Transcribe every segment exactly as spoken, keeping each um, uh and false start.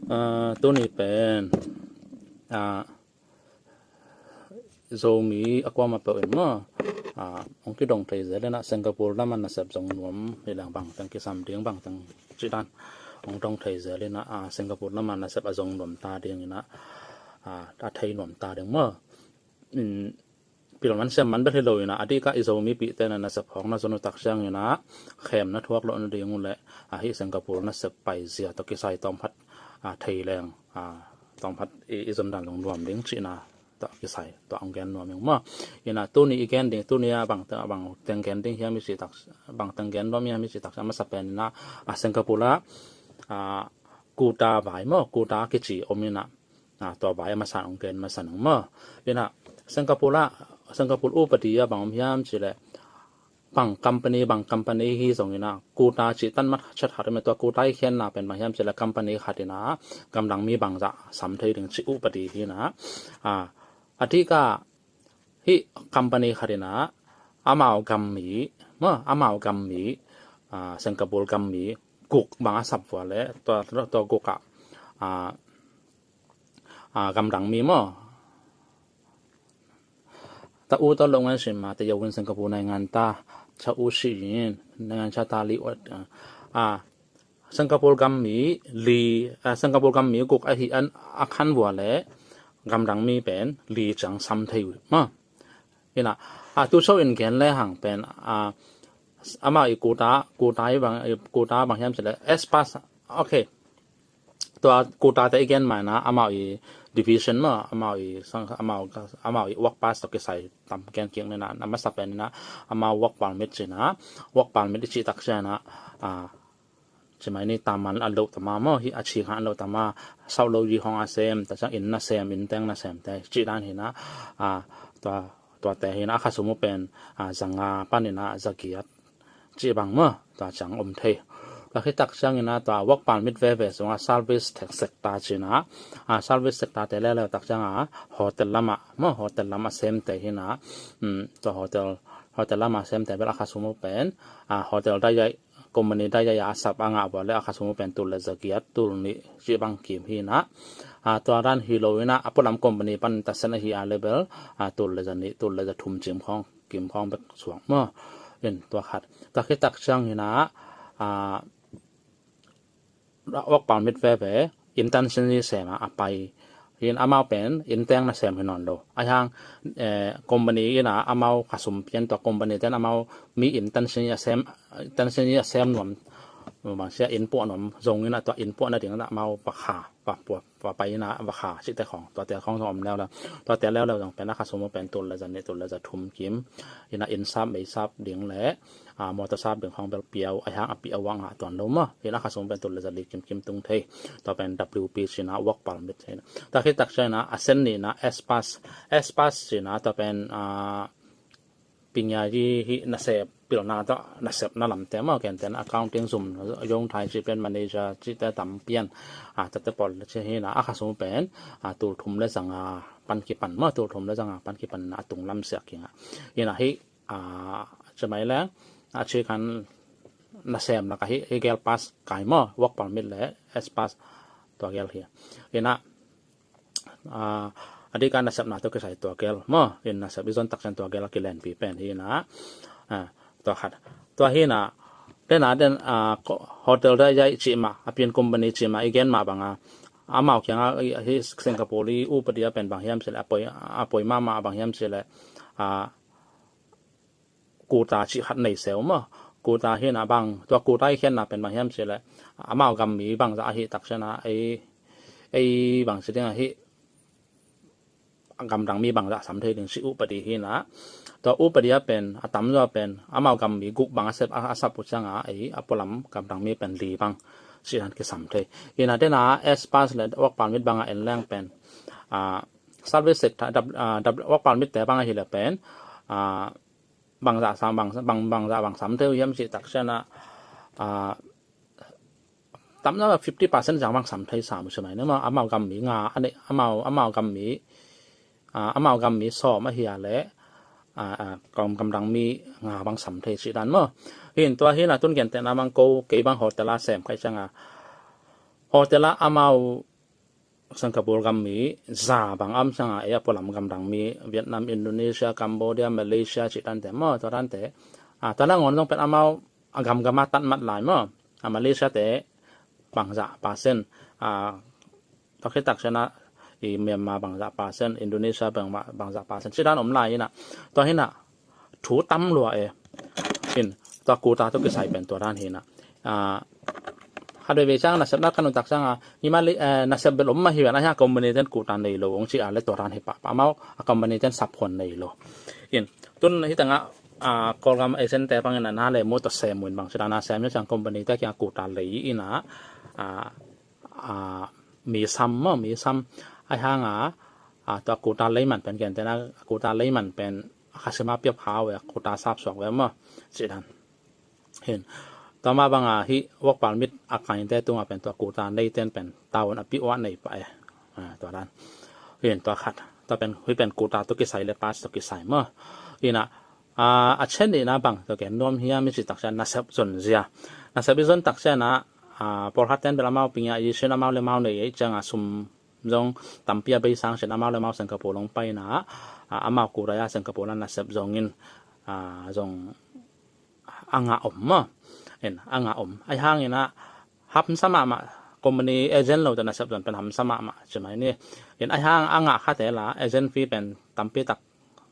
Ah, tuni pen, ah, Zomi a kuamah peuh in maw, ah, hong kidong thei zel inah Singapore lam a nasep zong nuam hi leng bangteng kisam ding bangteng cih dan hong dong thei zel inah, ah, Singapore lam a nasep a zong nuam ta ding inah, ah, a thei nuam ta ding maw. In, pil man sem man bel hi lo inah, a dikah i Zomipihte na nasep hawk na zon uh tak ciang inah khem na thuak loh na ding uh leh, ah, hih Singapore nasep paizia tawh kisai tawm khat, ah, thei leng, ah, tawm khat i, i zon dan zong nuam ding cihna tawh kisai tawh hong gen nuam ing maw. Inah tuni i gen ding, tuni a bang, bangteng gen ding hiam i cih tak, bangteng gen nuam hiam i cih tak ciang a masa pen inah, ah, Singapore ah, ah, quota vai maw, quota kici om inah, ah, tua vai a masa hong gen masa ning maw. Inah Singapore ah, Singapore upadi ah bang om hiam cih leh, bang company, bang company hi zong inah quota cih tan mat chat khat om inah, tua quota i khenna pen bang hiam cih leh company khat inah gamdang mi bangzah sam thei ding cih upadi hi inah, ah, a dikah hih company khat inah amau gam mi maw, amau gam mi, ah, Singapore gam mi guk bang a sap vua leh tua, tua guk ah, ah, ah, gamdang mi maw. Ta u ta lo ngan sim ma ta yau in Singapore naingan ta cha u si in naingan cha ta li wat, ah, Singapore gam mi li, ah, Singapore gam mi guk ahi an a khan vua leh gamdang mi pen li ciang sam thei uh maw. Inah, ah, tu so in gen le hang pen, ah, amau i quota, quota i bang, i quota bang hiam cih leh S pass, okay. Tua quota te i gen mai na amau i division maw, amau i sang, amau, amau i work pass tawh kisai tam gen kik ni na, na masa pen inah amau work permit ci na, work permit i cih tak ciang inah, ah, ci mai ni taman a lo tama maw, hih a ci khan a lo tama, sau lo yi hong a sem, ta ciang inn na sem, inn teng na sem te cih dan hi inah, ah, tua, tua te hi inah a kha sum uh pen, ah, zanga pan inah zagiat cih bang maw, tua ciang om thei. Tua khit tak ciang inah tua work permit veve sungah service sector ci inah, ah, service sector te leuleu tak ciang a hotel lam ah maw, hotel lam a sem te hi inah, um, tua hotel, hotel lam a sem te bel a kha sum uh pen, ah, hotel dai dai, company dai dai a sap a ngah vua leh a kha sum uh pen tul leh zagiat, tul nih cih bang kim hi inah, ah, tua dan hi lo inah a pualam company pan ta sen ahi a leh bel, ah, tul leh zanih, tul leh zathum cim khawng, kim khawng bek suak maw. In tua khat. Tua khit tak ciang inah, ah, work permit veve, inn tan sin i sem a, a pai. In amau pen inn teng na sem hi nawn lo. Ahi hang, eh, company inah amau kha sum pian tua company ten amau mi inn tan sin i a sem, tan sin i a sem nuam, bang sia inn puah nuam zong inah tua inn puah na ding inah amau va kha, va puah, va pai inah va kha cih te khawng, tua te khawng zong om leuleu. Tua te leuleu zong pen a kha sum uh pen tul leh zanih, tul leh zathum kim inah inn sap, mei sap ding leh, ah, motor sap ding khawng bel pia uh, ahi hang a pia uh a ngah tuan lo maw. Inah a kha sum pen tul leh zali kim kim tung thei. Tua pen W P ci inah work permit ci inah. Tua khit tak ciang inah a sen ni inah S pass, S pass ci inah tua pen, ah, pinyayi hih nasep pilna tawh nasepna lamte maw, gentehna accounting zum, yongthai cih pen manager cih te tam pian, ah, tate pawl ci hi inah a kha sum pen, ah, tul thum leh zanga pan kipan maw, tul thum leh zanga pan kipan a tung lam siak kingah. Inah hih, ah, ci mai leh, ah, ci khan nasem lak ah hih, hih gel pass kai maw, work permit leh S pass tua gel hi. Inah, ah, a dikah nasepna tawh kisai tua gel maw, in nasep i zon tak ciang tua gel a kilenpi pen hi inah, ah, tua khat. Tua hi inah, den a den, ah, hotel dai dai cih mah, a pian company cih mah i gen mah bang a, amau kiangah hih Singapore i upadi ah pen bang hiam cih leh, a poi, a poi mahmah bang hiam cih leh, ah, quota cih khat nei se uh maw. Quota hi inah bang, tua quota i khenna pen bang hiam cih leh, amau gam mi bangzah ahi tak ciang inah, ei, ei bang ci ding ahi, gamdang mi bangzah sam thei ding cih upadi hi inah. Tua upadi ah pen, a tamzaw pen, amau gam mi guk bang a sep, a, a sap uh ciang a, ei, a pualam gamdang mi pen li bang cih dan kisam thei. Inah den a S pass leh work permit bang a en leng pen, ah, service sector, dab, ah, dab, work permit te bang ahi leh pen, ah, bangzah sam, bang, bang, bangzah bang sam thei uh hiam cih tak ciang inah, ah, tamzaw fifty percent ciang bang sam thei sam uh ci mai ni maw, amau gam mi nga, a ni, amau, amau gam mi, ah, amau gam mi sawm ahi a leh, ah, ah, gam, gamdang mi nga bang sam thei cih dan maw. Hi inah tua hi inah tun gentehna bang ko, kei bang hotel a sem ka hih ciang a, hotel ah amau Singapore gam mi za bang a om ciang a, ei a pualam gamdang mi, Vietnam, Indonesia, Cambodia, Malaysia cih dante maw, tua dante. A, tua nangawn zong pen amau a gamgam a tat mat lai maw. A, Malaysia te bangzah percent, a, tua khit tak ciang a, i Myanmar bangzah percent, Indonesia bang, bangzah percent cih dan om lai in a. Tua hi in a, thu tam lua e. In, tua quota tawh kisai pen tua dan hi in a. A, khat veivei ciang nasep na ka nuntak ciang a, hi mah leh, eh, nasep bel om mah hi ven, a, hi a company ten quota nei lo hong ci a leh tua dan hi pahpah, amau a company ten sap huan nei lo. In, tun hi teng a, a, Kawlgam agent te bang in a na leh mu tawh sem uh in, bang ci dan a sem uh ciang company te kiang quota lei in a, a, a, mi sam maw, mi sam. Ahi hang a, a, tua quota lei man pen, gentehna quota lei man pen kha sim a pia phau ve, quota sap suak ve maw, cih dan. Hin, tua mah bang a hih work permit a kaite tung a pen tua quota nei ten pen tavuan a pih uah nei pah e. A, tua dan. Hin, tua khat. Tua pen, hih pen quota tawh kisai leh pass tawh kisai maw. In a, a, a ciang nihna bang tawh gen nuam hiam i cih tak ciang nasep zonzia. Nasep i zon tak ciang a, a, pawlkhat ten bel amau ping a i sin, amau leh amau nei ei ciang a, sum zong tampi a bei sang sin, amau leh amau Singapore hong pai in a, a, amau quota a Singapore a nasep zong in, a, zong a ngah om maw. In, a ngah om. Ahi hang in a hamsa mahmah, company agent lo tawh nasep zon pen hamsa mahmah ci mai ni. In, ahi hang a ngah khate la agent fee pen tampi tak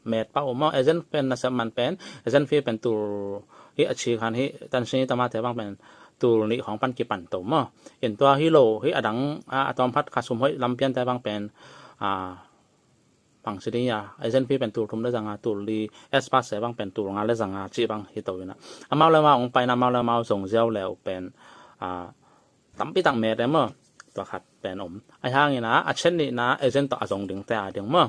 met pah uh maw. Agent pen nasep man pen, agent fee pen tul, hih a ci khan hih tan sini tamate bang pen tul nih khawng pan kipan to maw. In, tua hi lo, hih a dang, a, a tawm khat kha sum hoih lam piante bang pen, a, bang ci ding a, agent fee pen tul thum leh za nga, tul li, expat te bang pen tul nga leh za nga cih bang hi to in a. Amau leh amau hong pai in a, amau leh amau zong ziau leh uh pen, a, tampi tak met e maw. Tua khat pen om. Ahi hang in a, a ciang nihna agent tawh a zong dingte a ding maw.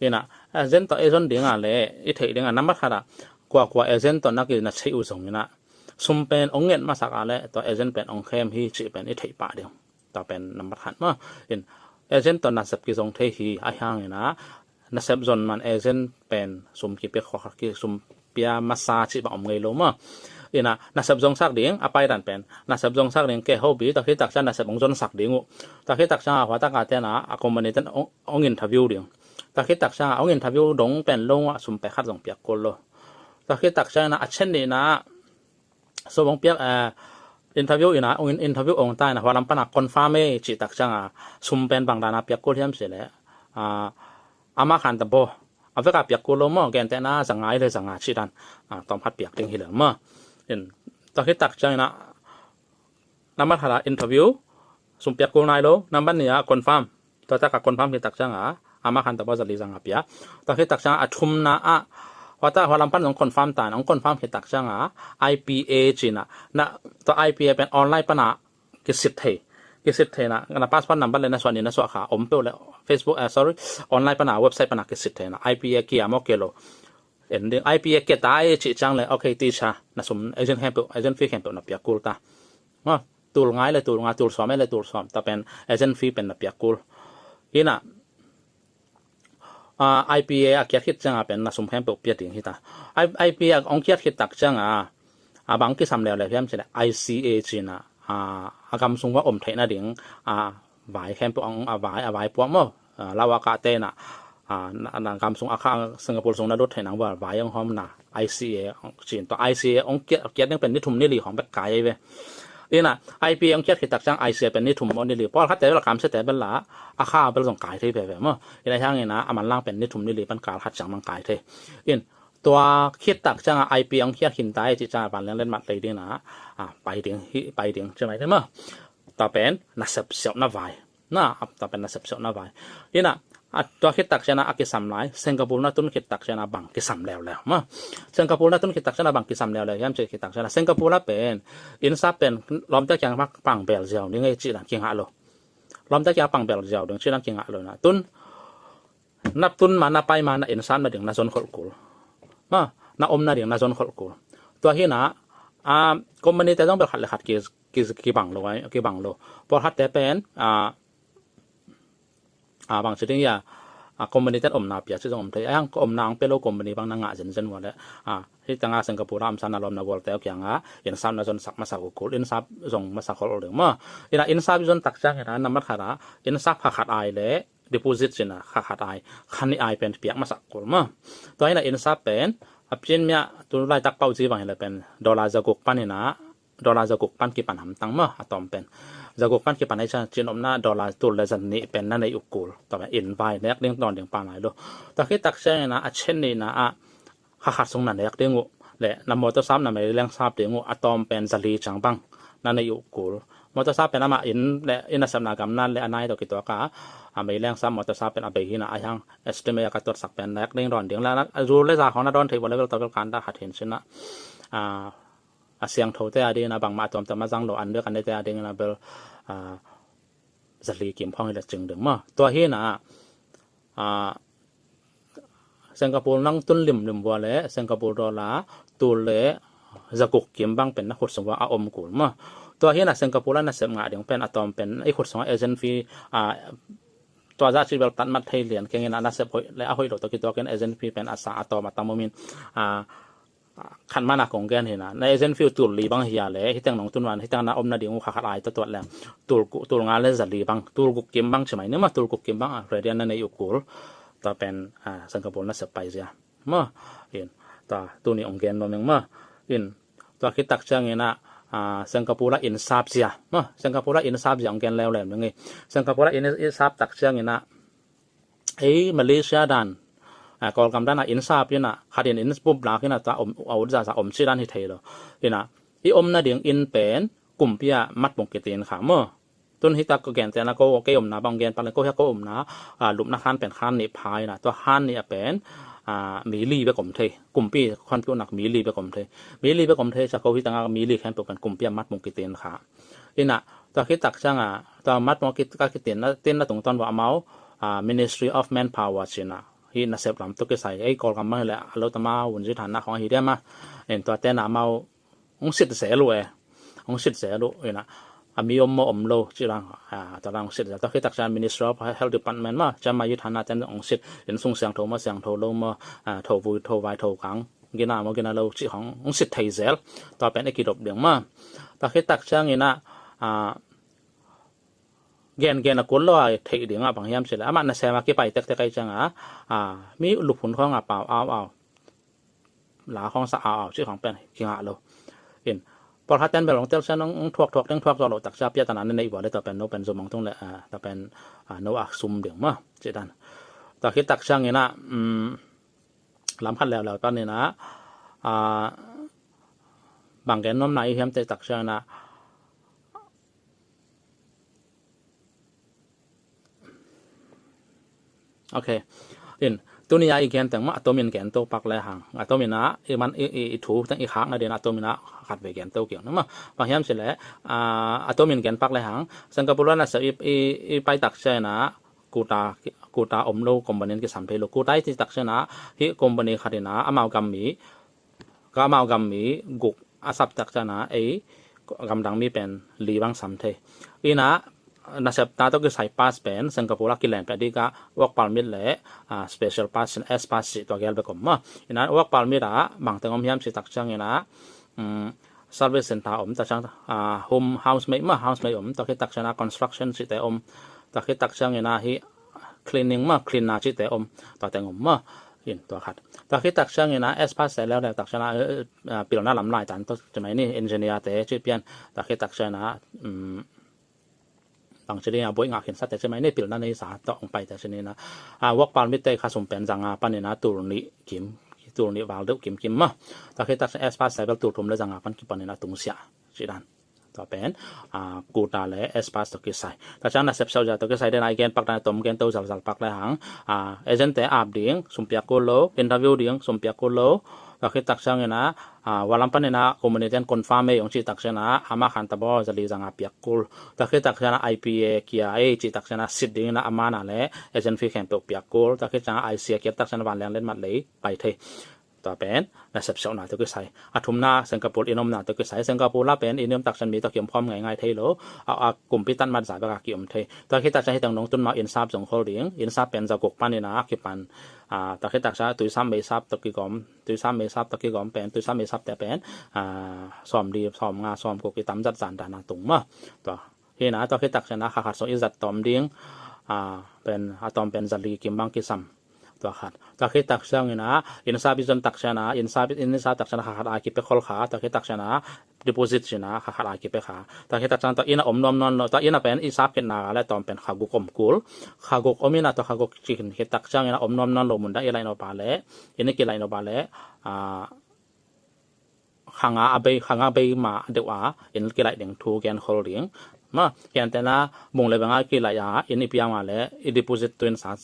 In a, agent tawh a zong ding a leh i theih ding a, nambat khat a, kuakua agent tawh na kina theih uh zong in a, sum pen hong nget masak a leh tua agent pen hong khem hi cih pen i theih pah ding. Tua pen nambat khat maw. In, agent tawh nasep kizong thei hi. Ahi hang in a, nasep zon man agent pen sum kipia khawk, ki sum pia masa cih bang om ngei lo maw. In a, nasep zongsak ding, a paidan pen nasep zongsak ding, ke hobi, tua khit tak ciang nasep hong zonsak ding uh. Tua khit tak ciang a, hua tak a ten a, a company ten hong, hong interview ding. Tua khit tak ciang a, hong interview dong pen lo a, sum pek khat zong piak kul lo. Tua khit tak ciang a, a ciang nihna, sum hong piak, eh, interview in a, hong in, interview hong ta in a, hua lam pan a confirm e cih tak ciang a, sum pen bang dan a piak kul hiam cih leh, a, ama khan ta bo, a vek a piak kul lo maw, gentehna za nga leh za nga cih dan, a, tawm khat piak ding hi lel maw. In, tua khit tak ciang in a, nambat khat a interview, sum piak kul nai lo, nambat nih a confirm. Tua tak a confirm khit tak ciang a, ama khan ta bo, za li za nga pia. Tua khit tak ciang a, a thumna a, hua tak hua lam pan zong confirm ta in, hong confirm khit tak ciang a, I P A ci in a, na, tua I P A pen online pan a kisit thei. Kisit thei in a, na passport number leh na suah ni na suah kha om peuh leh Facebook, eh, sorry, online pan a, website pan a kisit thei in a, I P A kia maw kia lo. En ding, I P A kia ta e cih ciang leh, okay, teacher, na sum agent khempeuh, agent fee khempeuh na piak kul ta. Maw, tul nga leh tul nga, tul sawm leh tul sawm, tua pen agent fee pen na piak kul. In a, a, I P A a kiat khit ciang a pen na sum khempeuh pia ding hi ta. I, I P A hong kiat khit tak ciang a, a bang kisam leuleu hiam cih leh I C A ci in a, a, a gam sung va om theih nading, a, vai khempeuh hong, a vai, a vai puak maw. A, lau a kah te in a, a, na, na gam sung a kha Singapore sung na lut theih nang ua vai hong hawmna I C A ci in, tua I C A hong kiat, kiat ding pen ni thum ni li khawng bek kai ei ve. In a, I P A hong kiat khit tak ciang I C A pen ni thum maw ni li. Pawlkhat te bel a kamsia te bel la, a kha bel zong kai thei veve maw. In a, ahi hang in a, a manlang pen ni thum ni li pan kal khat ciang bang kai thei. In, tua khit tak ciang a I P A hong kiat khin ta e cih ciang a vanleng letmat lei ding in a, a, pai ding, hih pai ding ci mai thei maw. Tua pen nasep siauhna vai. Na, a, tua pen nasep siauhna vai. In a, a, tua khit tak ciang a, a kisam lai, Singapore na tun khit tak ciang a bang kisam leuleu maw. Singapore na tun khit tak ciang a bang kisam leuleu hiam cih khit tak ciang a, Singapore la pen, innsap pen lawmte kiang pang bel ziau ding e cih dan kingah lo. Lawmte kiang pang bel ziau ding cih dan kingah lo in a. Tun, na tun ma, na pai ma, na innsap nading na zon kholh kul. Maw, na om nading na zon kholh kul. Tua hi in a, a, company te zong bel khat leh khat ki, ki, kibang lo, ai, kibang lo. Pawlkhat te pen, a, a, bang ci ding hia, a, company ten omna pia ci zong om thei. Ahang ka omna ang pe lo company bang na ngah zenzen ua le, a, hih tanga Singapore a omsa na lawmna gualte uh kianga insap na zon sak masa uh kul, insap zong masa khol ding maw. Ina insap zon tak ciangina na mat khata insap kha khat ai le deposit cina kha khat ai, kha nih ai pen piak masa kul maw. Tua ina insap pen a pian mia tu laitak pau ci bang hi le pen dollar zaguk pan ina dollar zaguk pan kipan hamtang maw, a tawm pen. Zaguk pan kipan ahi ciang cin omna dollar tul le zan nih pen na nei uh kul. Tua pen in vai nek ding tawn ding pan ai lo. Tua khit tak ciangina a cen nihna ah kha khat sung na nek ding uh le na motor sap na mei leng sap ding uh a tawm pen zali ciang bang na nei uh kul. Motor sap pen amah in le ina sepna gam na le a nai tawh kituak a, a mei leng sap motor sap pen a bei hina a hiang estimate a ka tuatsak pen nek ding dawn ding le a zu le za khong na dawn thei ua le vel tawh vel kan da khat hin cina, a, a siangthote a dingin a bangmah a tuamtuam a zang lo an bek a neite a dingin a bel, a, zali kim khawng hi le cing ding maw. Tua hi na, a, Singapore nang tun limlim vua le Singapore dollar tul le zaguk kim bang pen na khut sung vua a om kul maw. Tua hi na Singapore la na sep ngah ding pen a tawm pen i khut sung a agent fee, a, tua za ci bel tan mat thei lian kengin a na sep hoih le a hoih lo tawh kituakin agent fee pen a sa a tawm a tam umin, a, khat mana kong gen hina na agent fee tul li bang hia le hiteng nong tun wan hiteng na omna ding uh kha khat ai tawh tuat leng tul gu-, tul nga le zali bang tul guk kim bang ci mai ni maw, tul guk kim bang a radian na nei uh kul. Tua pen, a, Singapore na sep pai zia maw. In tua tuni ong gen nuam ing maw. In tua khit tak ciangina, a, Singapore la insap zia maw, Singapore la insap zia ong gen leuleu ning i. Singapore la in, insap tak ciangina ei Malaysia dan, a, Kawlgam dan a insap ina khat in in bup lak ina tua om, a ut zaza om ci dan hi thei lo. Ina i omna ding in pen kumpi a mat bung kitin kha maw. Tun hi tak ko gen tena ko kei omna bang gen pale ko hia ko omna, a, lupna khan pen khan nih pha ina tua khan nih a pen, a, mi li bek om thei. Kumpi khon piu nak mi li bek om thei. Mi li bek om thei sa ko hi tanga mi li khen piu pen kumpi a mat bung kitin kha. Ina tua khit tak cianga tua mat bung kit, ka kitin na, tin na tungtawn vua amau, a, Ministry of Manpower cina hi na sep lam tuk kisai ei Kawlgam bang hi le a lo tama vunzi than na khong hi diama. In tua tena amau ong sit zel uh e. Ong sit zel uh ina a mi om maw om lo ci lang, a, tua lang ong sit zel. Tua khit tak ciang Ministry of Health Department maw ciang mai hi than na ten ong sit in sung siangtho maw siangtho lo maw, a, tho vui tho vai tho kang gina maw gina lo ci khong ong sit thei zel. Tua pen e kidop ding maw. Tua khit tak ciangina, a, gen gen a kul lo a theih ding a bang hiam ci le amah na sem a kipai tektek ai cianga, a, mi luphun khong a pau au au la khong sa au au ci khong pen kingah lo. In pawlkhat ten bel ong tel sen ong thuak thuak ding thuak zo lo tak cia pia tana na nei vua le tua pen no pen zum ong tung le, a, tua pen, a, no a sum ding maw ci dan. Tua khit tak ciangina, um, lam khat leuleu panina, a, bang gen nuam na i hiam te tak ciangina, ok. In tuni a i gen teng maw a tomin gen to pak le hang a tomin a i man i, i, i thu teng i khak na din a tomin a khat ve gen to kiang na maw. Bang hiam ci le, a, a tomin gen pak le hang Singapore na sa i, i, i pai tak ciangina kuta, kuta om lo company in kisam thei lo. Kuta i ci tak ciangina hi company khat ina amau gam mi ka amau gam mi guk a sap tak ciangina ei gamdang mi pen li bang sam thei. Ina nasepna tawh kisai pass pen Singapore a kilen pia dika work permit le, a, special pass in S pass ci tua gel bek om maw. Ina work permit a bang teng om hiam ci tak ciangina, um, service center om tak ciang, a, home housemaid maw housemaid om tua khit tak ciangina construction cite om tua khit tak ciangina hi cleaning maw cleaner cite om tua teng om maw. In tua khat tua khit tak ciangina S pass te leuleu tak ciangina, a, pilna lam lai tan tawh ci mai ni engineer te ci pian tua khit tak ciangina, um, bang ci ding a buai ngah khin sa te ci mai ni pilna nei sa tawh ong pai te ci nina, a, work permit te kha sum pen zanga panina tul nih kim tul nih val deuh kim kim maw. Tua khit tak ciang S pass te bel tul thum le zanga pan kipanina tungsiah ci dan. Tua pen, a, kuta le S pass tawh kisai. Tua ciang nasep sau za tawh kisai den a i gen pak dan a tom gen to zalzal pak le hang, a, agent te ap ding sum piak kul lo, interview ding sum piak kul lo. Tua khit tak ciangina, a, walam panina company ten confirm ei ong ci tak ciangina ama khan ta baw zali zanga piak kul. Tua khit tak ciangina I P A kia ei ci tak ciangina sit dingina amana le agent fee khempeuh piak kul. Tua khit ciangina I C A kia tak ciangina vanleng let mat lei pai thei. Tua pen na sepsiauhna tawh kisai. A thumna Singapore inn omna tawh kisai. Singapore la pen inn om taksan mi tawh kiom khawm ngaingai thei lo. A, a kumpi tan mat zah bek a kiom thei. Tua khit taksan hi teng nong tun ma inn sap zong khol ding. Inn sap pen za guk panin a kipan. A, tua khit taksan tuisap meisap tawh kigawm, tuisap meisap tawh kigawm pen, tuisap meisap te pen, a, sawm li, sawm nga, sawm guk i tam zat zan dan a tung maw. Tua hi na, tua khit taksan a kha khat sung i zat tawm ding. A, pen a tawm pen za li kim bang kisam. Tua khat. Tua khit taksan in a, inn sap i zon taksan a, inn sap, inn sap taksan a kha khat a kipia khol kha. Tua khit taksan a deposit sin a kha khat a kipia kha. Tua khit taksan tua inn a om nuam nawn lo, tua inn a pen i sap khitna le tawm pen kha guk om kul. Kha guk om in a tua kha guk cih khit taksan in a om nuam nawn lo mun dan i laih nop a le, inn i kilaih nop a le, a, kha nga a bei, kha nga bei ma deuh a inn kilaih ding thu gen khol ding. Maw, gentehna mung le bang a kilaih a inn i piang ma le i deposit tu in sa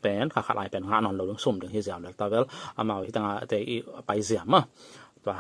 pen kha khat a pen ngah nawn lo ding sum ding hi ziau le. Tua bel amau hi teng a te i pai ziam maw. Tua